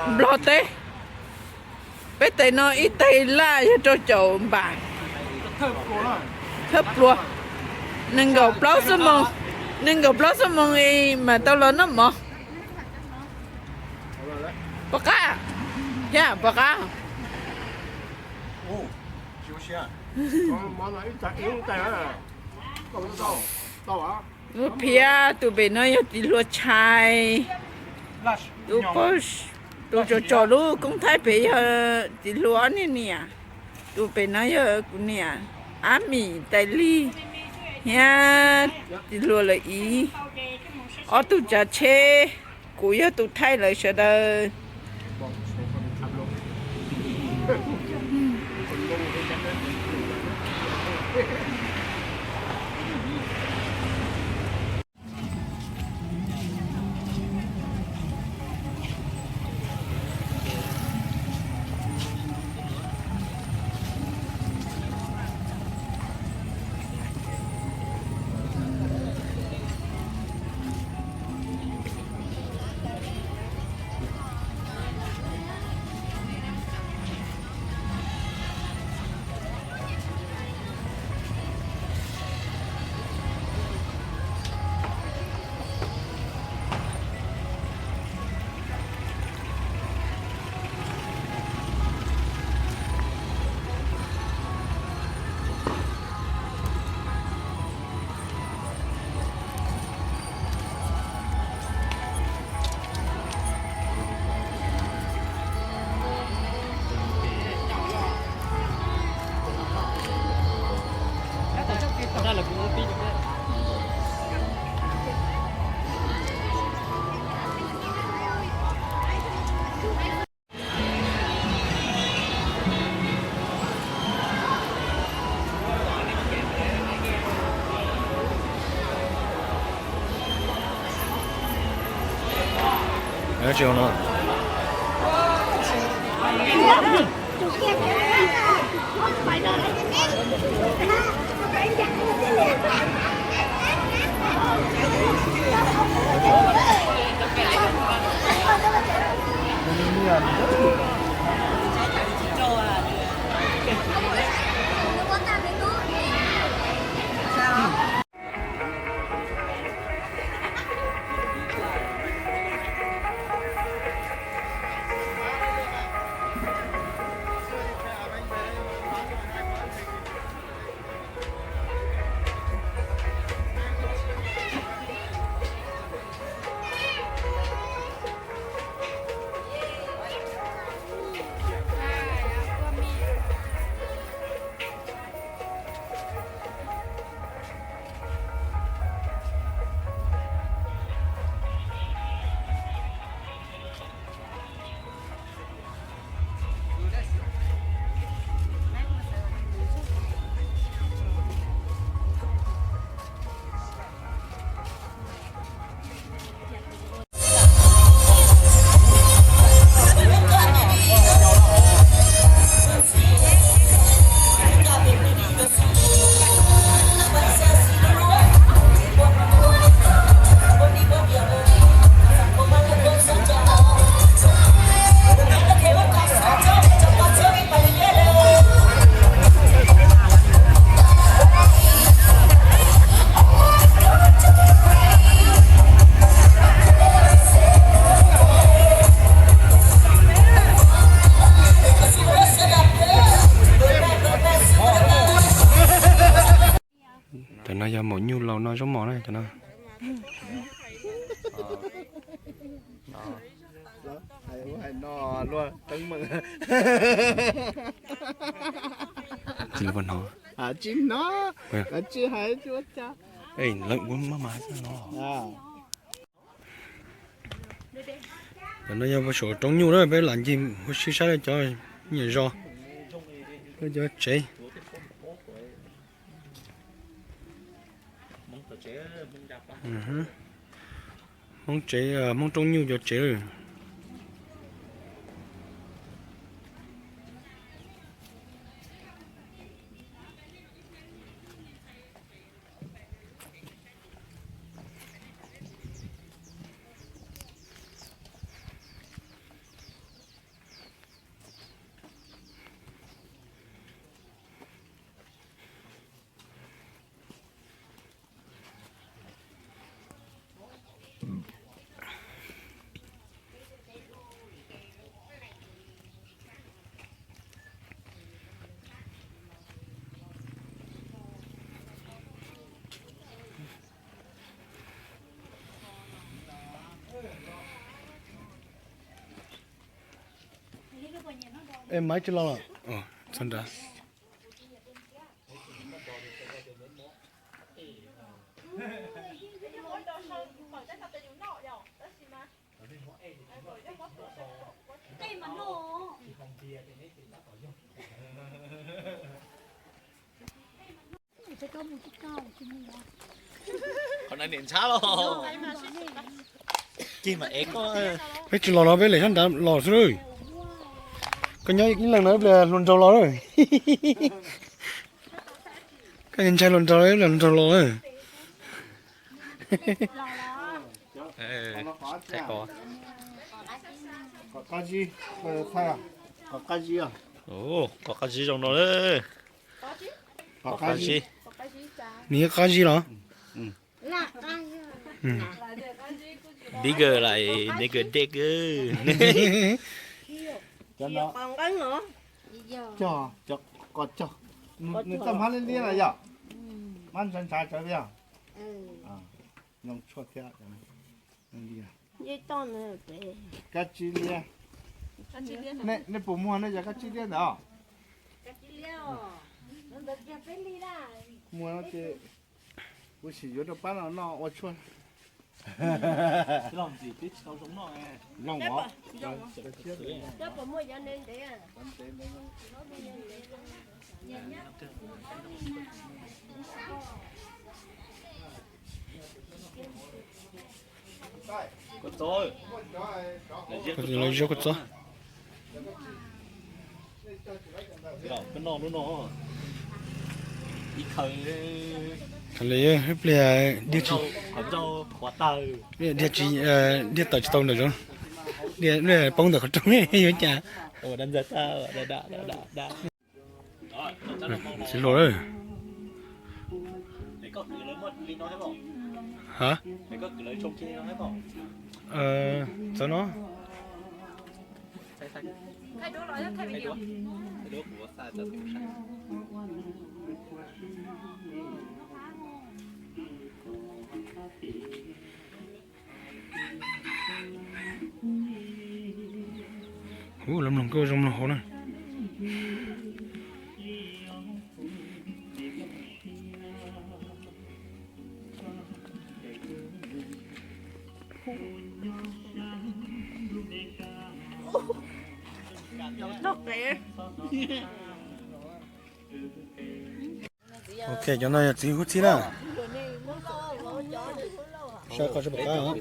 Nplog teb, peb tais no ib tais laj yog rau caum npam, thawj pluag, nees nkaum plaub xuab moos, nees nkaum plaub xuab moos mas tau los noj mov. Puas qab? Yog puas qab? Lub phiab tus pem no yog txiv hluas Tshais, tus, tus tsom tsom lub koob thaib pem yog txiv hluas ob niag niam, tus pem no yog kuv niam Ab Mim Tais Lig thiab txiv hluas lawv ib, ob tug tsav tsheb, kuv yog tus thaij lawv sawv daws. Cov no yog maum nyuj laus noj zaub mov na cov no. Tsis hnov. Tsis hnov. Lawv ua maj mas no. Cov no yog saum roob nyuj na, peb lam ncig ua si saib cov nyuam zos, cov tsev. Hmoob tsev, Hmoob roob nyuj cov tsev. Es maiv tsis los los? Txog nrad. Peb tsis los los, peb lem sab nrad los xwb lawm. Koj nyob ib leeg no ib pliag hluas nraug los lawm. Koj ntshai hluas nraug, ib pliag hluas nraug los lawm. Qab zib, qab zib zoo no. Qab zib. Nws yog qab zib los? Bigger like nigger dick. Nws txoj hmab liab liab na yom? Hmab ntshav ntshav tsawv yom? Zoo tshuaj thiab. Kab tsib liab. Nej puas muag nej cov kab tsib liab ntawd? Muag ces kuv sim yuav rau pab no noj ua tshuaj. Zoo os. Lawv zaub kua txob. Thaum lawv ib pliag diag tsis, diag tawm tsis tau ntawm zoov, diag poob ntawm qhov rooj yuav cas. Txiv hluas, ha, txawv no. Ub, lawv mloog koj zoo mloog hauv na. Ok, cov no yog txiv hub txhib na. Saib qhov tsis pom qab os.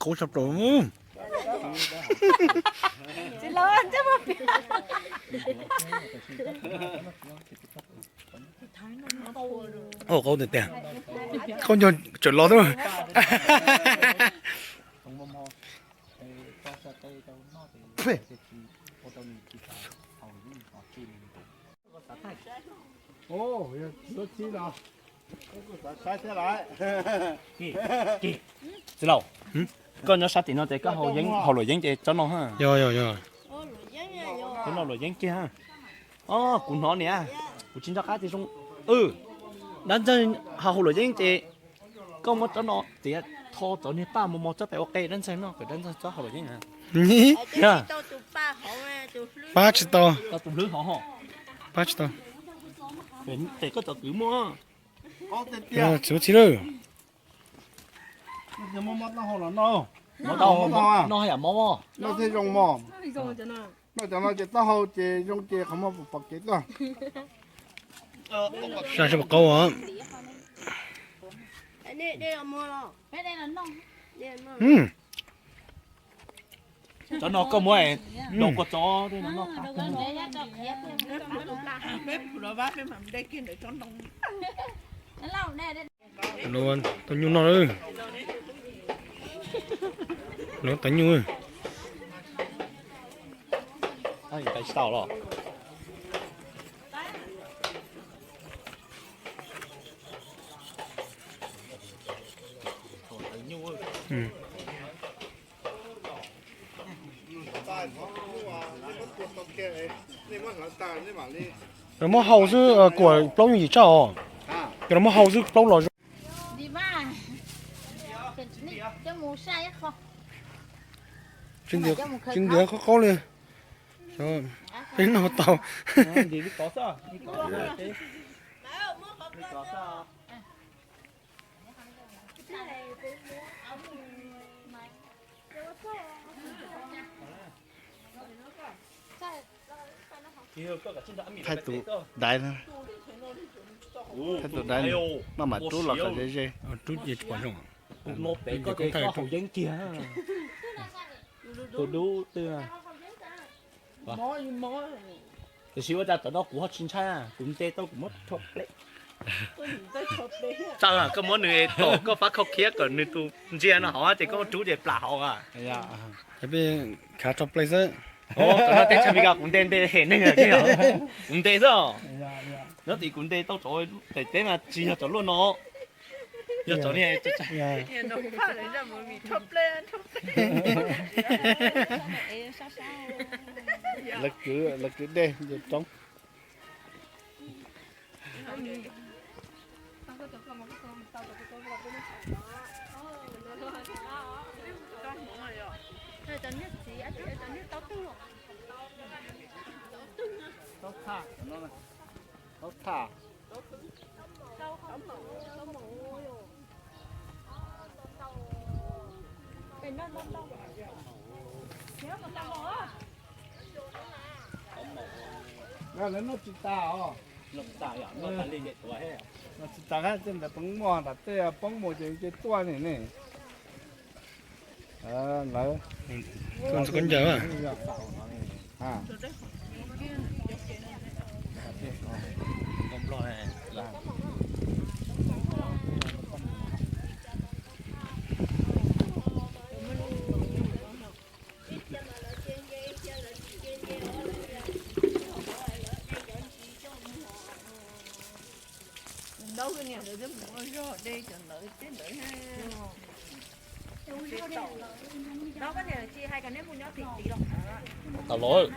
Qaub tshaj plaws. Qaub tiag tiag. Qaub nco tsawm los xwb. Txiv laus, koj nyob sab tim no ces koj haus luam yeeb ces tsob no ha. Yog, yog, yog. Tsob no luam yeeb kiag ha. Os, kuv hnov niam, kuv tsis nco qab tias zoo. Dab ntxawg haus luam yeeb ces koj muab tsob no txiav tho cov niag paj mos mos txawb pem ua qe, dab ntxawg noj kom dab ntxawg txhob haus luam yeeb. Pab tsis tau. Pab tsis tau. Tes koj cov kwv muaj. Txiv txi lawm. Noj haj yam mob. Noj cov no ces taub hau ces zoo ces qhov muag pom kev tuaj. Sab sab qaub os. Cov no koj muab dau kua txob. Los tau nyuj noj lawm. Los tau nyuj. Tsis tau los. Cov no muab hau xwb, kuam plaub yooj yim tsaj os. Cov no muab hau xwb plaub los zoo. Tsis ntiav qaub qaub li. Peb noj tau. Thaij tus daiv, thaij tus daiv, maj mam rub los kom ze ze. Rub ces pom zoo. Tus dub twg? Tiam sis ua cas tom no kuv ho tsis ntshai, kuv nte tau kuv muab rho pleb. Txawm koj muab nws tom koj fab kho khiab kom nws tus ntsia no hauv ces koj muab rub ces plam hauv a. Peb khav rho pleb xwb. Tom no teb chaws Amelikas kuv nte nte hem neeg, kuv nte xwb. Nyob tim kuv nte tau cov daim teb mas tsis yog cov luaj no, yog cov ni. Lawv kwv dej nce roob. Taub thaj, taub thaj. Lawv noj tsis tas os. Noj tsis tas, tej ntawd poob mos, nram tej poob mus ces nce tuaj ni ne. Lawv, koj ncaws. Tau los.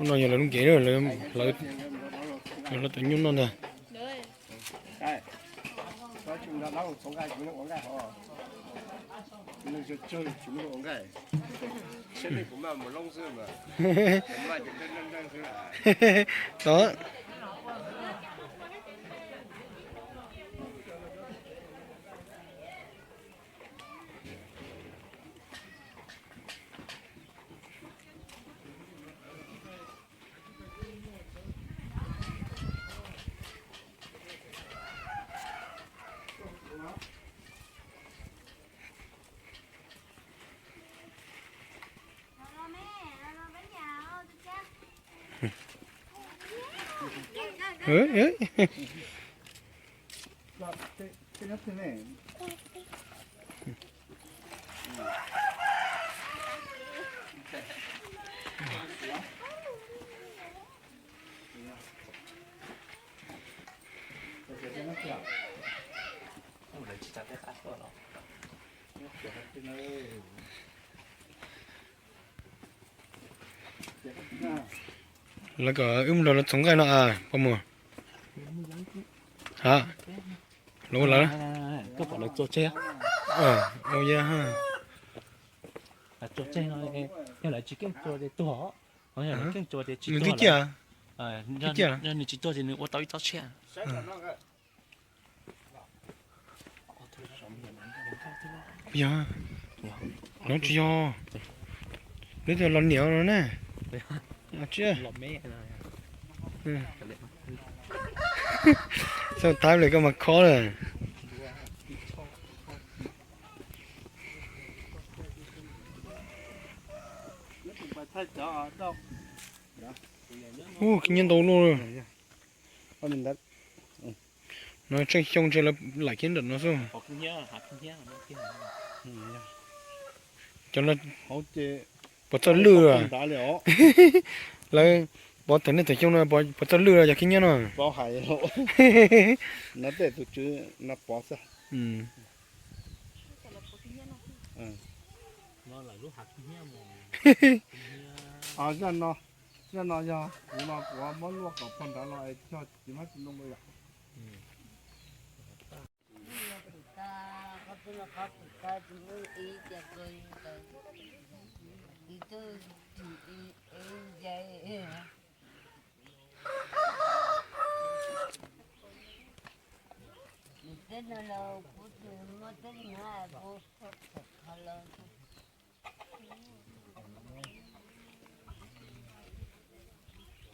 Hnub no yog lawv lub nkev, lawv, lawv tus nyuj noj ntag. Tod. Lawv kom wb mus nrog lawv txhoov nqaij no a, poj muag. Ha, lawv ua lawv. Koj pom lawv txua tseg. Ua ya ha. Txua tseg no, yog lawv tsis keej txua ces tuag. Yog lawv keej txua ces tsis tuag. Nws twb ciaj. Nws tsis tuag ces nws ua tau ib tsob tshiab. Yog, no tsis yog, lawv tias los niam no na. Tsis, xav tab li koj mas khob lawm. Ub, khib nyiab ntau luaj. No tseem xyoo ntshe lawv laim kiag nram no xwb. Cov no hauv ces Puas txawj lwj? Lawv pov tawm nej tawm xyoo no puas txawj lwj yog khib nyiab no? Zaj no yog kuv no kuv muab luaj kom phoj nrad los es tsis muab tsis ntoo yom.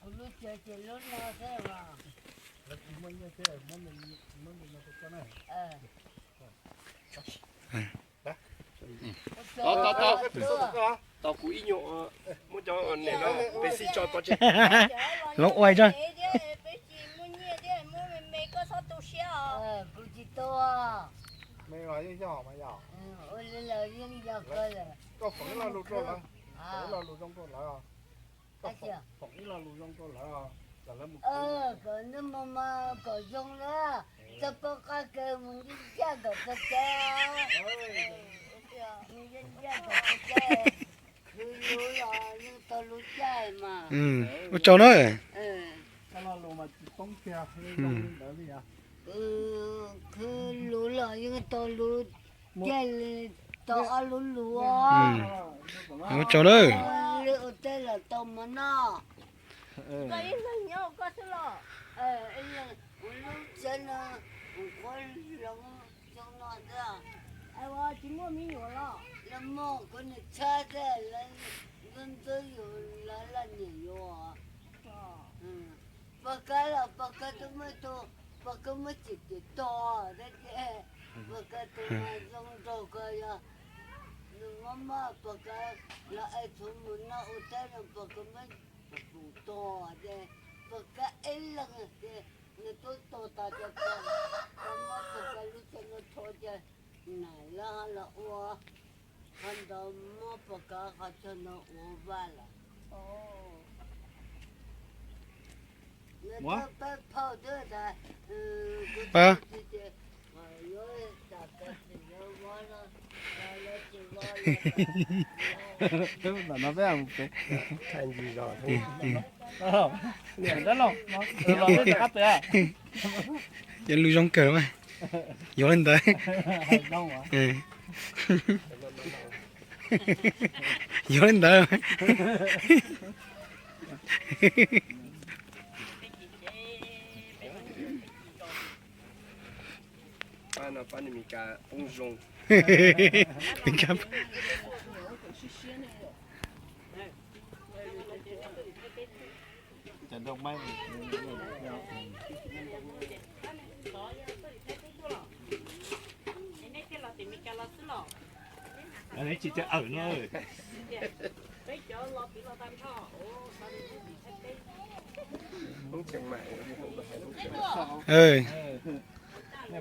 Kuv lub tsev ces lub no xwb mas. Tos kuv ib nyuag muab cov niam no pes xij tso pov tseg. Lov ua tso. Kuv tsis tu. Ua li los yeej yog koj lawm. Foom ib lo lus zoo rau lawv. Kom nws mus mas kom zoo na, txog poob qab ke mus ncaj ncaj kom txog tsev. Mus ncaj ncaj kom txog tsev, khwv lus los yeej tau lub caij mas. Ua tsaug na. Khwv lus los yeej tau lub caij li, tau ob lub lus. Ua tsaug na. Li ua teb los tau mov noj. Koj ib leeg nyob koj xwb los? Kuv lub tsev no, kuv qhuav hloov xyoo no xwb. Tsis muaj me nyuam los? Lawv muaj, kuv niam txhab xwb, lawv ntxub ntxub yus, lawv laj niam yus. Pog Kab los Pog Kab twb muaj ib tug, Pog Kab muab tsim tsim tog thiab ces Pog Kab tus mas zoo nraug kawg, yog nws muab muab Pog Kab los es txhuv mus noj ua teb no Pog Kab muab pum tog ces Pog Kab ib leeg ces nws twb tuag tas ces Pog Kab muab Pog Kab lub tsev no rho ces nam lawv ho los ua, qhov ntawd muab Pog Kab qhov chaw no ua vaj lawm. Nws twb peb phauj twb tas, kuv tsis ces yuav tas kas tsis yuav vaj no, lawv tsis vaj lawm. Ntawm no peb mus pem. Niam dab laug, los peb rov qab pem. Cov lus zoo kawg mas. Yuav li ntawd. Yuav li ntawd. Pab no pab niag Meskas poob zoo. Tsis tau awm no. Peb cov los piv los tag nrho.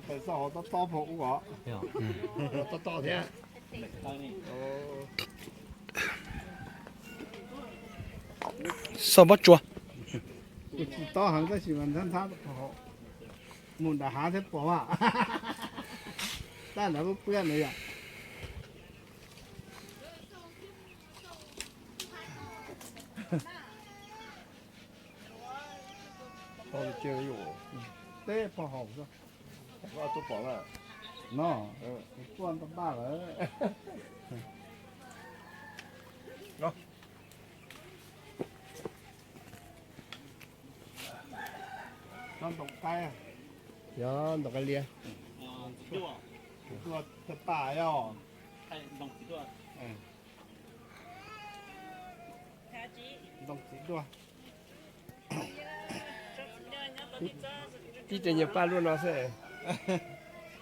Peb xauj hauv tob tob pog ub os. Tob tob thiab. Xauj pob tsuas. Kuv tsis tob heev tab sis mas nthab nthab, mus nram hav thiab pom mas. Tab nrad pub pwb na yom. Teb pog haus xwb. No, tuaj ntau paj lawm. Nyob ntoo qaib, nyob ntoo qaib liab. Tuaj thaj paj yog. Ntoo txiv duaj. Ib tug nyuag paj luaj no xwb.